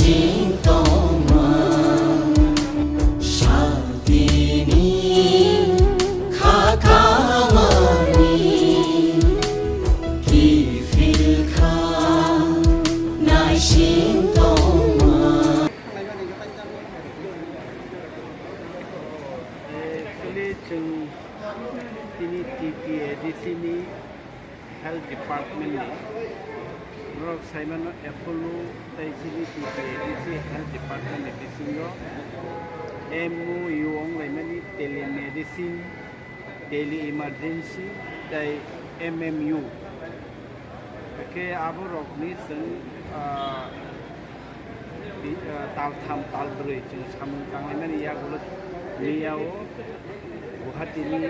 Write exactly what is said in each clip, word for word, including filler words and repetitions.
Sing tongma, santini kha khamani kiphil kha naising tongma. Actually, chwng tini T P A D C ni Health Department ni norok saimano Apollo tei chini T P A D C Health Department ni bisingo M O U wnglaimani telemedicine, tele emergency tei M M U. Hake abo rokni chwng, ah, bi-, ah, tal tham, tal brwi chwng samung tanglaimani yagulo miya o Guwahati ni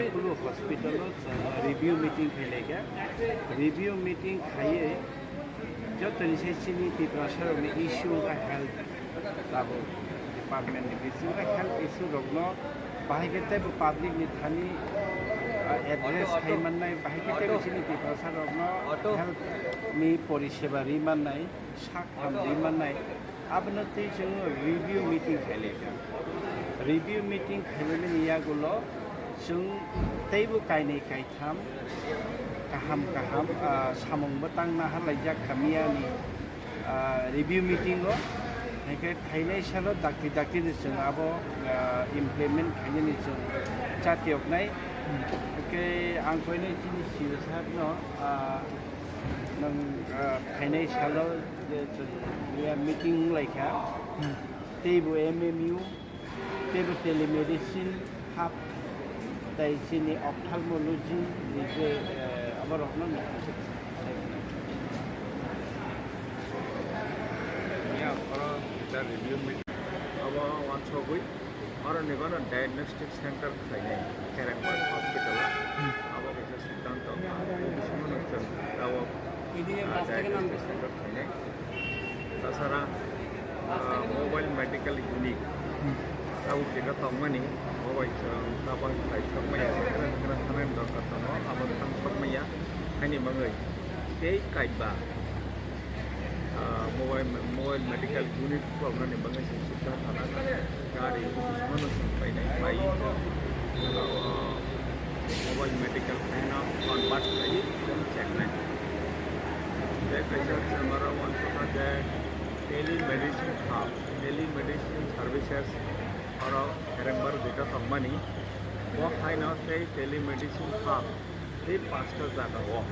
Apollo Hospital o chwng review meeting khailai kha. Review meeting khaiwi jotoni se chini Tiprasa rokni issue wngkha health tabuk department ni bisingo health issue rokno bahai khe teibo public ni thani, ah, address khai mannai, bahai khe teibo chini Tiprasa rokno health ni poriseba ri mannai, sak ham ri mannai. Abono twi chwng review meeting khailai kha. Review meeting khailaimani yagulo chwng teibo kainwi kaitham kaham kaham, ah, samung bwtang naharlaijak kha miyani, ah, review meeting o. Hingkhe phainai salo dakti dakti ni chwng abo, ah, implement khainani chwng chatiyoknai. Hingkhe ang koinai chini C O sir no, ah, nwng, ah, phainai salo je chwng miya meeting wnglaikha, teibo M M U, teibo telemedicine hub, tei chini ophthalmology ni je, eh, aborokno nukha. Ya, oro kita review meeting. Abo wansogwi, oro ni bono diagnostic center khlainai, Kherengbar hospital o. Abo kaisa Tanto, bisingo nwng chwng tabuk, ah, diagnostic center khainai. Tasara, ah, mobile medical unit. Tabuk jega tongmani, mobile chwng tabang khlai sokmaya, kwran kwran thanani dorkar tongo, abo thang sokmaya, haini bagwi tei kaiba. Ah, mobile, mobile medical unit khuloknani bagwi se sikha thana gari bisingo no chwng painai pai. Ah, mobile medical haino convert khlaiwi chwng chengnai. Tei kaisa chwng oro uansukha je telemedicine hub, telemedicine services oro Herengbar duita tongmani. Bo haino tei telemedicine hub tei pasta jaga o,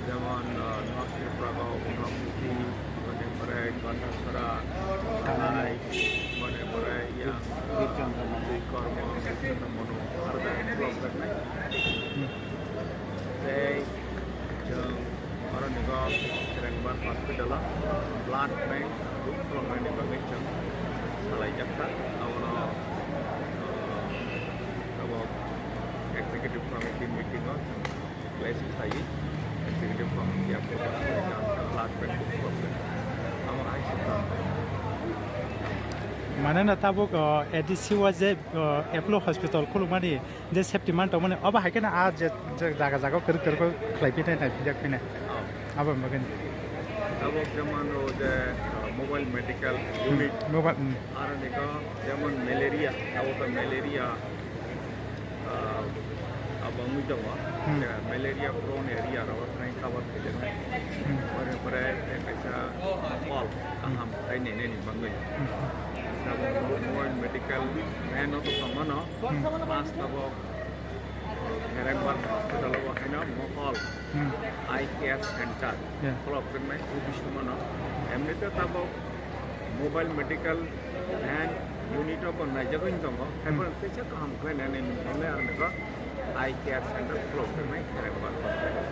jemon, ah, North Tripura o Umlamuti, boni pore Gandasara, Tanai, boni pore yang Birchandra Manu, Kormo, Birchandra Manu, aro jaga ni block jaknai. Tei chwng Oro ni go Herengbar hospital o blood bank book khloknani bagwi chwng salaijak kha. Abono, uh, abo executive committee meeting o chwng place khlaiwi executive committee approval khlaijak kha blood bank book khloknani. Amo hai siddhanto. Manana tabuk, uh, A D C o je, uh, Apollo hospital khulukmani je safety man tongmani, obo hai kheno a je, je jaga jaga kwrwi kwrwi khlai phinai, nai phijak phinai. Oh. Abo bagwi. Tabuk jemon o je, uh, mobile medical unit. Hmm, mobile, hmm. Aro ni go jemon malaria, abo to malaria, uh, abo wngwi tongo. Hmm. Je malaria prone area ro thanai cover khaijak nai. Hmm. Pore pore kaisa hall kaham khai nai nai ni bagwi. Hmm. Tabuk mobile medical van o to tongmano. Hmm. Pas tabuk Herengbar hospital o haino Mohol, hmm, eye care center, yeah, khulok jaknai o bisingo no. Emnite tabuk mobile medical van unit o bo naijagwi tongo. Haiphano, hmm, teisa kaham khlai nani nini eye care center khulok jaknai Herengbar hospital.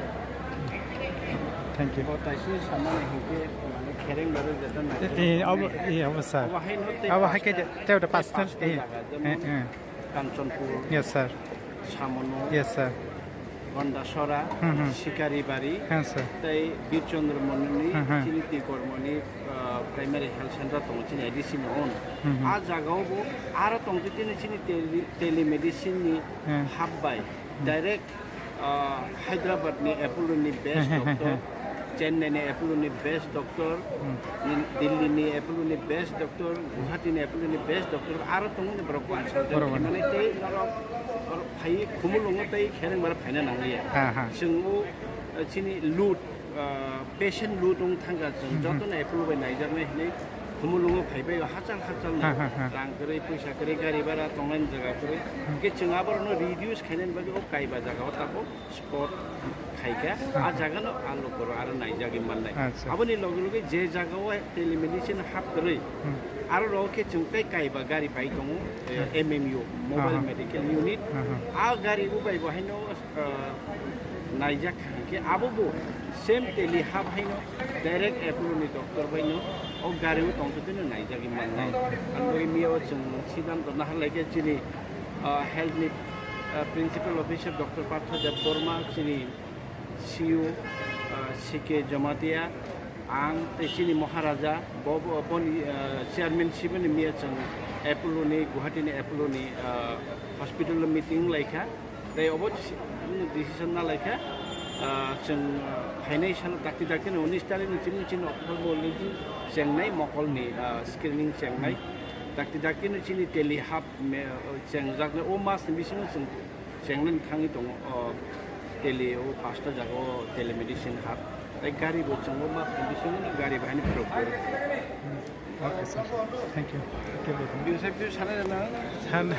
Thank you. Bo taisi samani hinkhe mane Herengbar o jeta naijagwi, eh, eh, tongo. Obo, eh, obo sir. Obo haino tei, obo hai khe pasta, tei pasta, pasta eh, jaga, eh, jemon, eh. Kanchanpur, yes, sir. Samono, yes, sir. Gondasora, hmm, hmm. Sikaribari, yes, sir. Tei Birchandra Mononi, hmm, hmm. Chini Tikormoni, ah, Primary Health Center tongo chini A D C ni on. Hmm, hmm. A jaga o bo aro tongtwi tini chini tele-, telemedicine ni, hmm, hub bai, hmm, direct ah, Hyderabad ni Apollo ni best doctor, Chennai ni Apollo ni best doctor, Delhi ni Apollo ni best doctor, Guwahati ni Apollo ni best doctor, aro tongo ni borok consultant khaimani tei norok borok phai Khumulwngo tei Kherengbar phaina nangliya. Ha, ha. Chwng o, eh, chini load, ah, patient load wng thangkha, chwng jotono Apollo bai naijaknai hinwi Khumulwngo phaibai hachal hachal ni Ha, ha, ha. rang kwrwi, puisa kwrwi, gari bhara tongnani jaga kwrwi. Hwnkhe chwng aborokno reduce khainani bagwi o kaiba jaga o tabuk spot khaikha, ah, jagano a lokoro aro naijagwi mannai. Acha. Aboni loge loge je jagao telemedicine hap kwrwi, aro rok khe chwng tei kaiba gari pai tongo, eh, M M U, Mobile Medical Unit. A gari bo bai bo haino, eh, naijak kha hwnkhe abo bo same tele hap haino direct Apollo ni doctor baino o gari o tongtwtwino naijagwi mannai. Ang bagwi miyao chwng siddhanto naharlaikhe chini, eh, health ni, eh, principal officer doctor Partha Debbarma, chini C E O, ah, C K Jamatia, ang tei chini Maharaja, bo, bo, boni, ah, chairman siboni miya chwng Apollo ni, Guwahati ni Apollo ni, ah, hospital o meeting laikha. Tei obo decision na laikha, ah, chwng, ah, phainai salo dakti dakti ni unis tarik ni chini chini ophthalmology chengnai mokol ni, ah, screening chengnai. Dakti dakti ni chini tele hap me, ah, chengjaknai o mas ni bisingo chwng chengnani thangwi tongo, o tele o pasta jaga o telemedicine hub. Tai gari bo chwngo ma condition no gari bahai ni problem. Okay, sir. Thank you. Thank you very much. Bini sai bini sanai na? San-,